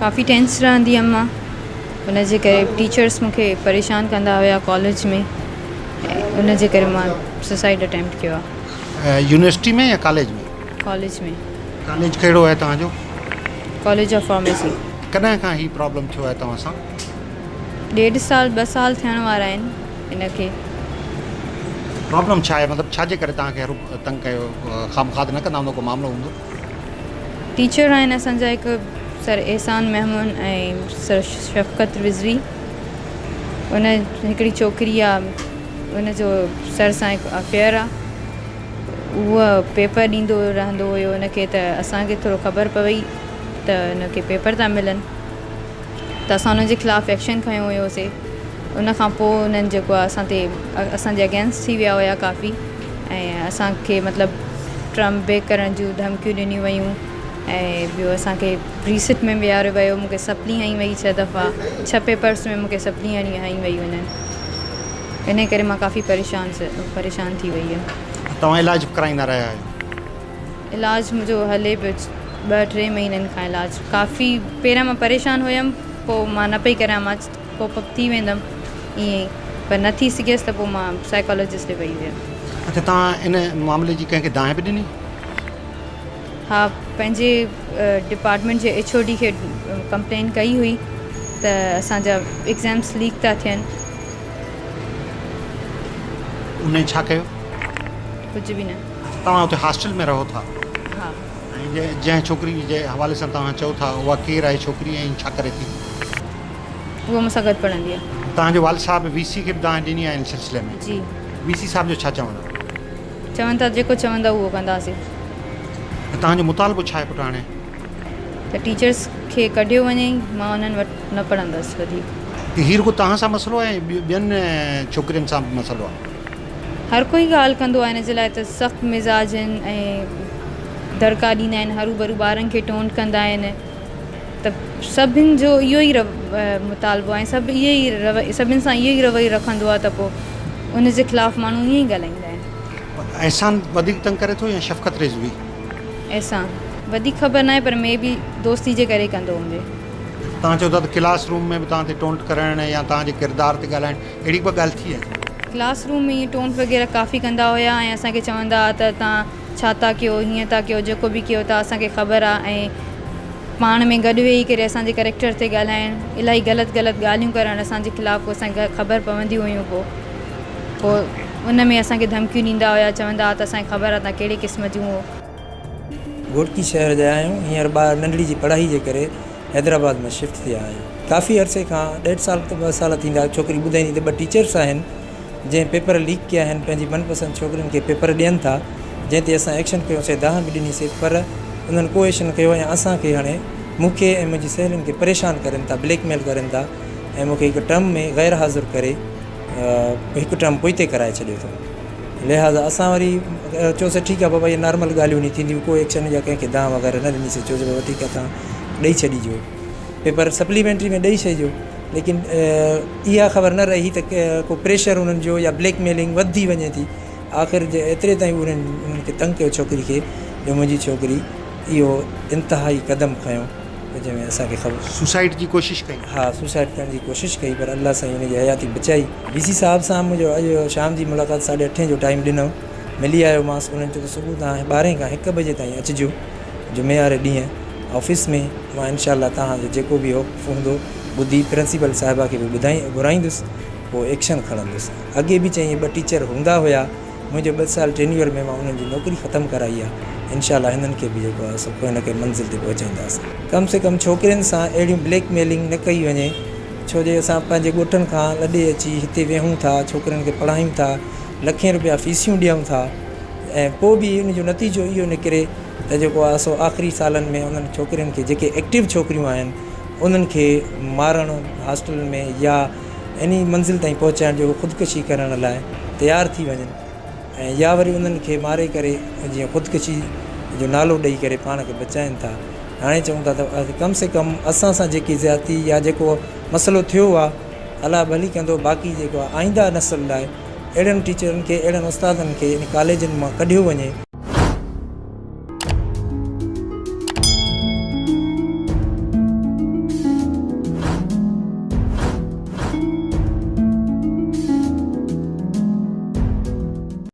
ڪافي tense رهندي هيم مان ان جي ڪري ٽيچرس مون کي پريشان ڪندا هيا ڪاليج ۾ ان جي ڪري مان سوسائيڊ اٽيمپٽ ڪيو آهي. يونيورسٽي ۾ يا ڪاليج ۾؟ ڪاليج ۾. ڪاليج ڪهڙو آهي توهان جو؟ College of pharmacy. ڪڏهن کان هي پرابلم ٿيو آهي توهان سان؟ ڏيڍ سال ٻه سال ٿيڻ وارا آهن ان کي. پرابلم ڇا آهي مطلب ڇا جي ڪري توهان کي هر تنگ ڪيو خامخواه ته نه ڪندا هوندو ڪو معاملو هوندو. ٽيچر آهن اسان جا هڪ سر احسان ميمڻ ۽ سر شفقت رضوي ان هڪڙي ڇوڪري آ ان جو سر سان هڪ افيئر آ اهو پيپر ڏيندو رهندو هيو ان کي ته اسان کي ٿورو خبر پوي ته ان کي پيپر ٿا ملن ته اسان انهن جي خلاف ايڪشن کنيو هيوسي ان کان پوء انهن جيڪو آهي اسان تي اسان جي اگينسٽ ٿي ويا هيا ڪافي ۽ اسان کي مطلب ٽرم بيڪ ڪرڻ جون ڌمڪيون ڏنيون ويون ۽ ٻيو اسان کي ريسٽ ۾ ويهاريو ويو مون کي سپلي هنئي وئي ڇهه دفعا ڇهه پيپرس ۾ مون کي سپلي هڻي هنئي وئي انهن ان ڪري مان ڪافي پريشان پريشان ٿي وئي هيم. توهان علاج به ڪرائيندا رهيا آهيو؟ علاج منهنجو هلي پيو ٻه ٽي مهينن کان علاج ڪافي پهريان مان پريشان هيم پوء مان نه پئي ڪريان مان ڪوپ اپ ٿي ويندم ائين ئي پر نه ٿي سگهيس ته پوء مان سائيڪالاجسٽ ڏي وئي هيم. اڇا توهان ان معاملي جي ڪنهن کي دانهن به ڏني؟ ها پنهنجي ڊپارٽمينٽ جي ايڇ او ڊي کي ڪمپلين ڪئي هئي ته اسان جا ايگزامس ليڪ ٿا ٿين. انهي ڇا ڪيو؟ ڪجهه به نه. توهان اتي هاسٽل ۾ رهو ٿا؟ ها. ۽ جنهن ڇوڪري جي حوالي سان توهان چئو ٿا اها ڪير آهي ڇوڪري ۽ ڇا ڪري ٿي؟ اها مون سان گڏ پڙهندي آهي. توهان جو والد صاحب وي سي کي به دانهن ڏني آهي ان سلسلي ۾؟ جي. وي سي صاحب جو ڇا چوڻ آهي؟ چون ٿا جيڪو چوندا اهو ڪنداسين. ۽ توهان جو مطالبو ڇا آهي پٽ هاڻي؟ ته ٽيچرس کي ڪڍيو وڃي مان انهن وٽ نه پڙهندس وڌيڪ. هي رڳو توهان سان مسئلو آهي يا ٻين ڇوڪرين سان به مسئلو آهي؟ هر ڪوئي ڳالهه ڪندو آهي ان جي لاء ته سخت مزاج آهن ۽ دڙڪا ڏيندا آهن هرو ڀرو ٻارن کي ٽونٽ ڪندا آهن ته سڀن جو اهو ئي مطالبو آهي سڀ اهي ئي سڀن سان اهو ئي رويو رکندو آهي ته پوء ان جي خلاف ماڻهو ائين ئي ڳالهائيندا آهن. احسان وڌيڪ تنگ ڪري ٿو يا شفقت رضوي؟ احسان وڌيڪ خبر ناهي پر مي بي دوستي جي ڪري ڪندو هجي. توهان چئو ٿا ته ڪلاس روم ۾ به توهان تي ٽونٽ ڪرڻ يا توهان جي ڪردار تي ڳالهائڻ اهڙي ڪا ڳالهه ٿي آهي ڇا؟ ڪلاس روم ۾ ائين ٽونٽ وغيره ڪافي ڪندا هيا ۽ اسان کي چوندا ها ته توهان ڇا ٿا ڪيو هيئن ٿا ڪيو جيڪو به ڪيو ٿا اسان کي خبر آ ۽ پاڻ ۾ گڏ ويهي ڪري اسان جي ڪريڪٽر تي ڳالهائڻ الاهي غلط غلط ڳالهيون ڪرڻ اسان جي خلاف پوء اسان کي خبر پونديون هيون پوء پوء ان ۾ اسان کي ڌمڪيون ڏيندا هيا چوندا ها ته اسان کي خبر آ توهان ڪهڙي قسم جون هو. گهوٽڪي شهر جا آهيون هينئر ٻار ننڍڙي جي پڙهائي جي ڪري حيدرآباد ۾ شفٽ ٿيا آهيون ڪافي عرصي کان ڏيڍ سال ته ٻه سال ٿيندا ڇوڪري ٻڌائيندي ته ٻه ٽيچرس آهن جنهن پيپر ليڪ ڪيا آهن پنهنجي من پسند ڇوڪرين کي پيپر ڏين ٿا جنهن تي اسان ايڪشن ڪيو سي دانهن به ڏني سي پر انهن ڪو ايڪشن ڪيو ۽ اسان کي هاڻي مون کي ۽ منهنجي سهيلين کي پريشان ڪرين ٿا بليڪ ميل ڪرين ٿا ۽ مون کي هڪ ٽرم ۾ غير حاضر ڪري هڪ ٽرم پوئتي ڪرائي ڇڏيو اٿئون. لهٰذا اسان وري چيوسين ٺيڪ آهي بابا اهي نارمل ڳالهيون ني ٿينديون ڪو ايڪشن يا ڪنهن کي دانهن وغيره نه ڏنيسين چيوسين بابا ٺيڪ آهي توهان ڏئي ڇڏيجو پيپر سپليمينٽري ۾ ڏئي ڇڏجو ليڪن اها خبر نه رهي ته ڪو پريشر انهن جو يا بليڪ ميلنگ وڌي وڃي ٿي آخر جي ايتري تائين انهن انهن کي تنگ ڪيو ڇوڪري کي جو منهنجي ڇوڪري اهو انتهائي قدم کنيو جنهن ۾ اسان کي خبر سوسائيڊ جي ڪوشش ڪئي. ها سوسائيڊ ڪرڻ جي ڪوشش ڪئي پر الله سائين ان جي حياتي بچائي. وي سي صاحب سان منهنجو اڄ شام جي ملاقات ساڍي اٺين جو ٽائيم ڏنو ملي آيو مانس انهن چيو ته صبح توهان ٻارهين کان هڪ بجي تائين اچجو جمعي واري ڏينهن آفيس ۾ مان انشاء الله توهان جو جيڪو به حق هوندو ٻڌي پرنسپل صاحبه کي به ٻڌائي گهرائيندس پوء ايڪشن کڻندس اڳي به چيائين ٻه ٽيچر هوندا هيا منهنجو ٻه سال ٽينيور ۾ مان انهن جي نوڪري ختم ڪرائي آهي انشاء الله هنن کي به جيڪو آهي سو ڪنهن نه ڪنهن منزل تي پهچائينداسين. ڪم سي ڪم ڇوڪرين سان اهڙيون بليڪ ميلنگ نه ڪئي وڃي ڇو جو اسان پنهنجي ڳوٺن کان لڏي اچي هتي ويهون ٿا ڇوڪرين کي پڙهايون ٿا لکين روپيا فيسيون ڏيون ٿا ۽ پوء به ان جو نتيجو اهو نڪري ته جيڪو آهي سو آخري سالن ۾ انهن ڇوڪرين کي جيڪي ايڪٽو ڇوڪريون آهن انهن کي مارڻ هاسٽلن ۾ يا انهي منزل تائين پهچائڻ جو هو خودڪشي ڪرڻ لاء تيار ٿي وڃن ۽ يا وري انهن کي ماري ڪري جيئن خودڪشي جو نالو ڏئي ڪري پاڻ کي بچائين ٿا. هاڻي چئون ٿا ته ڪم سي ڪم اسان سان جيڪي زيادتي يا جيڪو مسئلو ٿيو آ الله ڀلي ڪندو باقي جيڪو آ آئنده نسل لاء اهڙن ٽيچرن کي اهڙن استادن کي ان ڪاليجن مان ڪڍيو وڃي.